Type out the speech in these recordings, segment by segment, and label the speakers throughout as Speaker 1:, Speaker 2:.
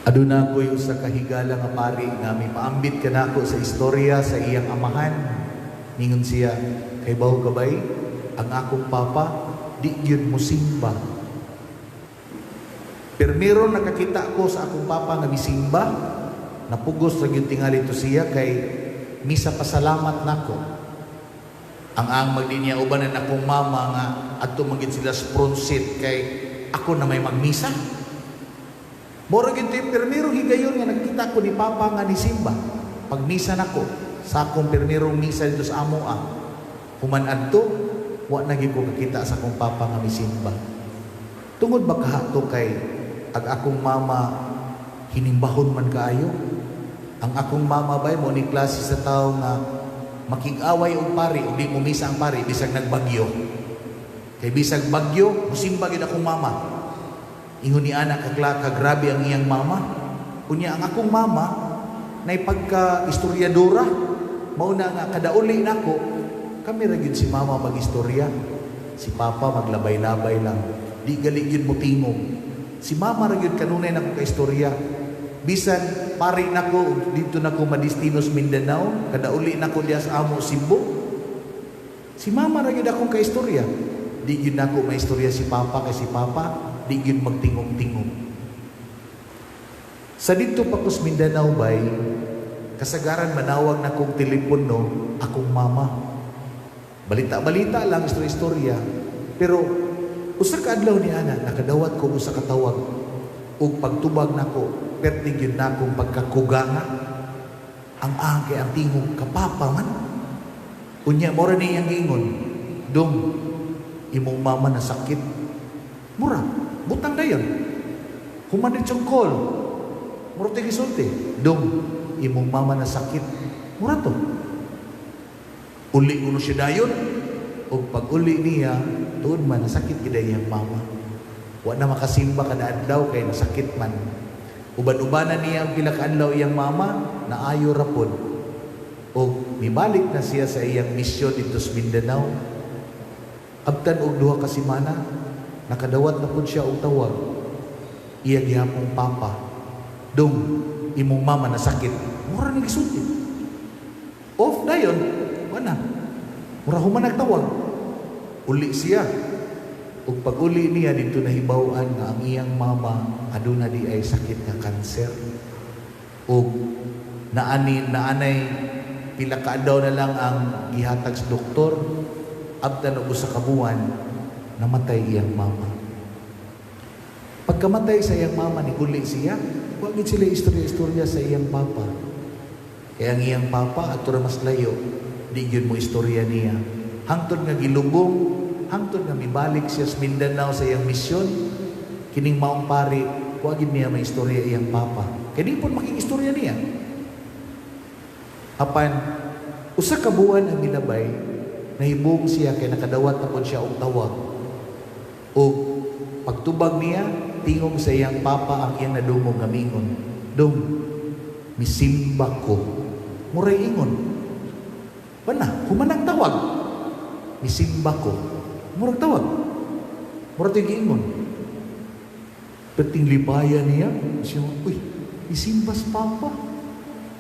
Speaker 1: Aduna ko'y usa ka higala nga pari nga mipaambit kanako sa istorya sa iyang amahan. Ningon siya, "Kaybaw ka bay, ang akong papa di gyud mosimba. Permiro nakakita ko sa akong papa nga misimba, napugos ra gyud tingali to siya kay misa pasalamat nako. Ang magdi niya uban na akong mama nga adto man gyud sila sa front seat kay ako na may magmisa. Mura gyud to'y permirong higayon nga nakita ko ni papa nga nisimba. Pag misa nako, sa akong permirong misa dito sa amoa. Human adto, wa na gyud ko kakita sa akong papa nga misimba. Tungod ba kaha to kay ag akong mama hinimbahon man kaayo? Ang akong mama bay mo ni klase sa tao nga makig-away og pari ug di mo misa ang pari bisag nagbagyo. Kay bisag bagyo, musimba gyud akong mama." Ingon ni ana kakla kagrabe ang iyang mama. Unya ang akong mama nay pagka istoryadora, mao na nga kada uli nako, kami ra gyud si mama mag-istorya. Si papa maglabay-labay lang. Di gali gyud mo tingog. Si mama ra gyud kanunay nako ka istorya. Bisan pari nako dito nako madestino sa Mindanao, kada uli nako diya sa amo Cebu. Si mama ra gyud akong kaistorya. Di gyud nako maistorya si papa kay si papa di gyud magtingog-tingog. Sa didto pa ko sa Mindanao bay, kasagaran manawag na kong telepono akong mama. Balita-balita lang, istorya-istorya. Pero usa ka adlaw ni ana, nakadawat ko usa ka tawag. Ug pagtubag nako, perti gyud nakong pagkakuganga. Ang ang kay ang tingog kapapa man. Unya mora ni iyang giingon, "Dong, imong mama na sakit." Mura, butang dayon. Human yung call. Mura to'y gisulti. "Dong, imong mama na sakit." Mura to. Uli uno siya dayon. O pag uli niya, tuod man, nasakit gid iyang mama. Wa na makasimba kada adlaw kay nasakit man. Uban-ubanan niya ang pila ka adlaw iyang mama, naayo ra pod. O mibalik na siya sa iyang misyon dito sa Mindanao. Abtan og 2 ka semana, nakadawat na pod siya og tawag. Iya gihapong papa. "Dong, imong mama nasakit." Mura ni gisulti. Off dayon, wala. Mura human nagtawag. Uli siya. Ug pag uli niya dito, nahibaw-an nga ang iyang mama aduna di ay sakit nga kanser. Ug naani naanay pila ka adlaw na lang ang gihatag sa doktor. Abtan og usa ka buwan, namatay iyang mama. Pagkamatay sa iyang mama, ni uli siya, wa gid sila istorya-istorya sa iyang papa. Kaya ang iyang papa adto ra mas layo, di gyud mo istorya niya. Hangtod nga gilubong, hangtod nga mibalik siya sa Mindanao sa iyang misyon, kining maong pari, wa gyud niya may istorya iyang papa. Kay di pud makig-istorya niya. Apan usa ka buwan ang milabay, nahibong siya kay nakadawat na pod siya og tawag. Og pagtubag niya, tingog sa iyang papa ang iyang nadungog nga mingon, "Dong, misimba ko." Muray ingon. Wala, humanang tawag. "Misimba ko." Murag tawag. Murag to'y giingon. Perting lipaya niya. Siya, "Uy, misimba sa papa.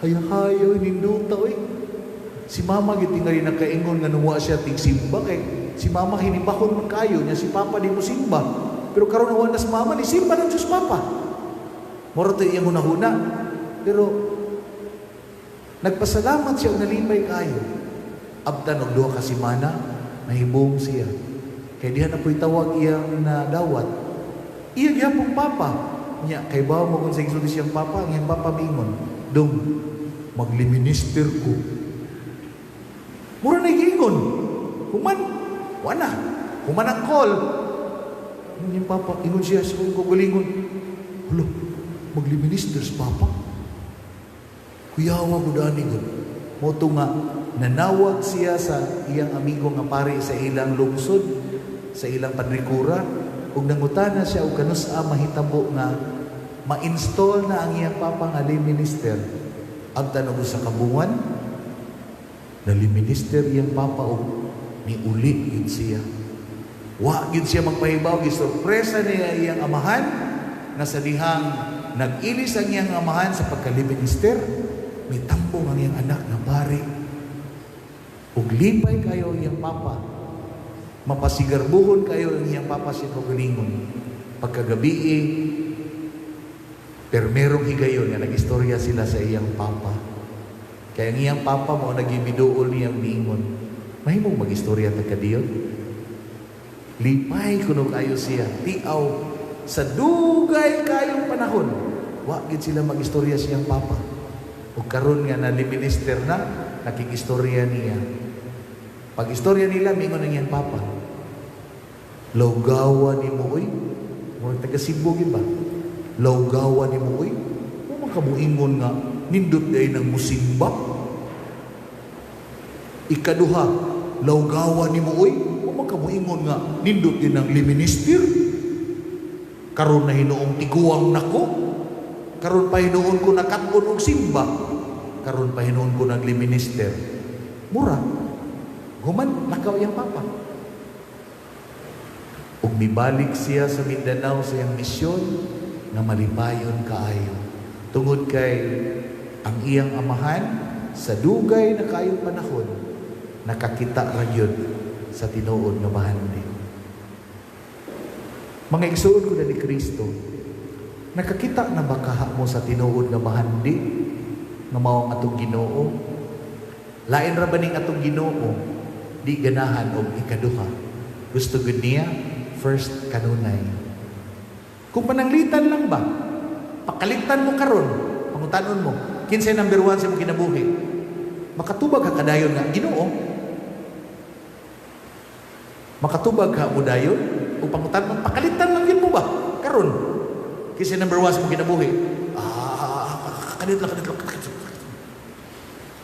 Speaker 1: Haya-haya, uy, ninduta, uy." Si mama gyud tingali nakaingon nga nungwa siya tigsimba kay si mama hinimbahon man kayo niya, si papa di mo simba. Pero karon wa na si mama, ni simba na Diyos papa. Mura to iyang hunahuna. Pero nagpasalamat siya ug nalipay kayo. Abtan og 2 ka semana, nahibong siya. Kay diha na po'y tawag iyang nadawat. Iya gihapong papa. Nya kay bawo mo kung sa gisulti siyang papa, ang iyang papa miingon, "Dong, magliminister ko." Mura na giingon. Human, wala. Human ang call. Ingon yung papa, ingon siya sa kong kagalingon, "Hala, magliminister sa papa. Kuyawa ko dani gud." Mao to nga, nanawag siya sa iyang amigo nga pari sa ilang lungsod, sa ilang padrikura, ug nangutana siya og kanus-a mahitabo nga ma-install na ang iyang papa nga lay minister. Abtan og usa ka buwan, nali-minister iyang papa og niuli gyud siya. Wa gyud siya magpahibaw, gisorpresa niya iyang amahan. na sa dihang nag-ilis ang iyang amahan sa pagkaliminister, may tambong ang iyang anak na pari. Ug lipay kayo ang iyang papa. Mapasigarbuhon kayo ang iyang papa sa kaugalingon. Pagkagabii, pero merong higayon nga nag-istorya sila sa iyang papa. Kaya ang iyang papa mo nagimiduol niyang miingon. Mahimong mag-istorya ta kadiyon. Lipay kuno kayo siya. Tiaw sa dugay kayong panahon. Wa gid sila mag-istorya siyang papa. O karon nga na minister na, nakikistorya niya. Pag istorya nila, mingon ang iyang papa. Lawgawa nimo oy. Murag taga Cebu gid ba? Lawgawa nimo oy. Wa man ka moingon nga nindot diay nang musimba. Ikaduha, lawgawa nimo oy. Wa man ka moingon nga nindot din ang liminister. Karon na hinuong tiguang nako. Karon pa hinuon ko nakat-on og simba. Karon pa hinuon ko nagliminister. Mura. Human, lakaw iyang papa. Ug mibalik siya sa Mindanao sa iyang misyon nga malipayon kaayo. Tungod kay ang iyang amahan sa dugay na kaayong panahon nakakita ra gyud sa tinuod nga bahandi. Mga igsuon ko na ni Kristo, nakakita na ba kaha mo sa tinuod nga bahandi nga mao ang atong Ginoo? Lain ra ba ning atong Ginoo? Di ganahan og ikaduha. Gusto gud niya first kanunay. Kung pananglitan lang ba, pakalitan mo karon, pangutanon mo, kinsay number one sa imong kinabuhi? Makatubag ka kadayon nga Ginoo. Makatubag ka mo dayon o pangutanon, pakalitan lang yun mo ba? Karon, kinsay number one sa imong kinabuhi? Ah, kanit lang, kanit lang.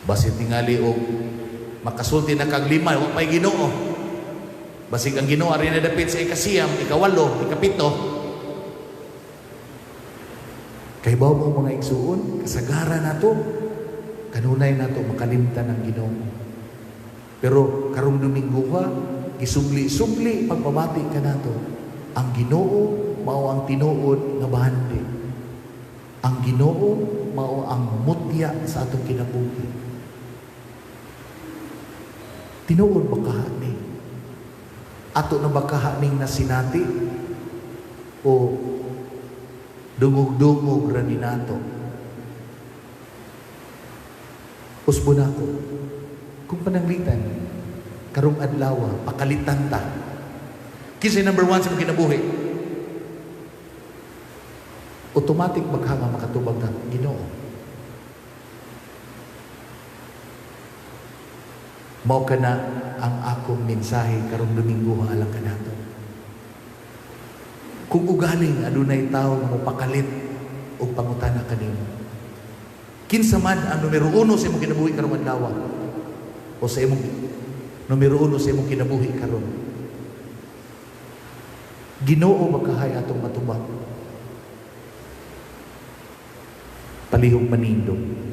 Speaker 1: Basin tingali og makasulti na kag lima, wa pa'y Ginoo. Basig ang Ginoo ari na dapit sa ikasiyam, ikawalo, ikapito. Kay bawo mo, mga igsuon, kasagara nato, kanunay nato makalimtan ang Ginoo. Pero karong Domingo ka, gisubli-subli pagpamati ka nato. Ang Ginoo mao ang tinuod nga bahandi. Ang Ginoo mao ang mutya sa atong kinabuhi. Tinuod ba kaha ni? Ato na ba kaha ning nasinati? O dungog-dungog ra ni nato? Usbo nako. Kung pananglitan, karong adlaw, pakalitan ta. Kinsay number one sa imong kinabuhi? Automatic magha nga makatubag ta, Ginoo. Mao kana ang akong mensahe karong Domingo alang kanato. Kung ugaling adunay tawo nga mopakalit og pangutana kanimo. Kinsa man ang numero uno sa imong kinabuhi karong adlaw o sa imong numero uno sa imong kinabuhi karon. Ginoo makahay atong matubag. Palihog manindog.